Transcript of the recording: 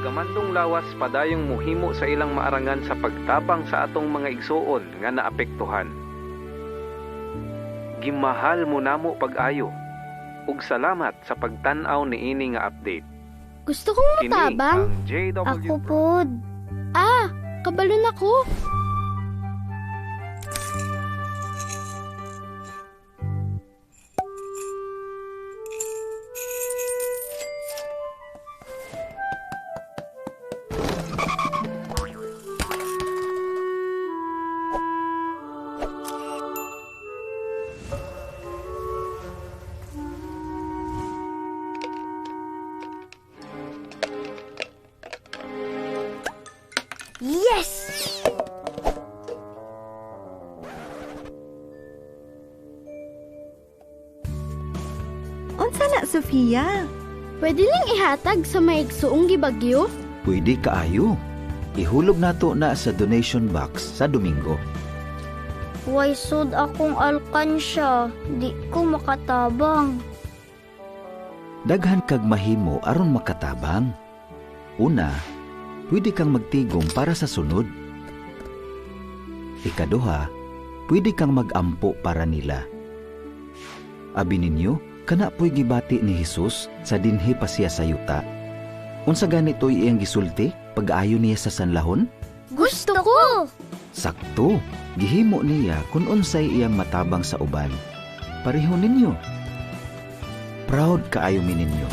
Tagamandong lawas padayong muhimo sa ilang maarangan sa pagtabang sa atong mga igsuon nga naapektuhan. Gimahal mo namo pag-ayo. Ug salamat sa pagtan-aw niini nga update. Gusto kong Kini mutabang. ang JW Ako pod. Ah, kabalo na ko. Yes! Unsa na, Sofia? Pwede ning ihatag sa may igsuong gibagyo? Pwede kaayo. Ihulog nato na sa donation box sa Domingo. Way sud akong alkansya. Di ko makatabang. Daghan kag mahimo aron makatabang. Una, pwede kang magtigom para sa sunod. Ikaduha, pwede kang magampo para nila. Abi ninyo, kana po'y gibati ni Hesus sa dinhi pa siya sa yuta. Unsa ganito'y iyang gisulti pag-ayo niya sa sanlahon? Gusto ko! Sakto, gihimo niya kung unsay iyang matabang sa uban. Pareho ninyo. Proud kaayo mi ninyo.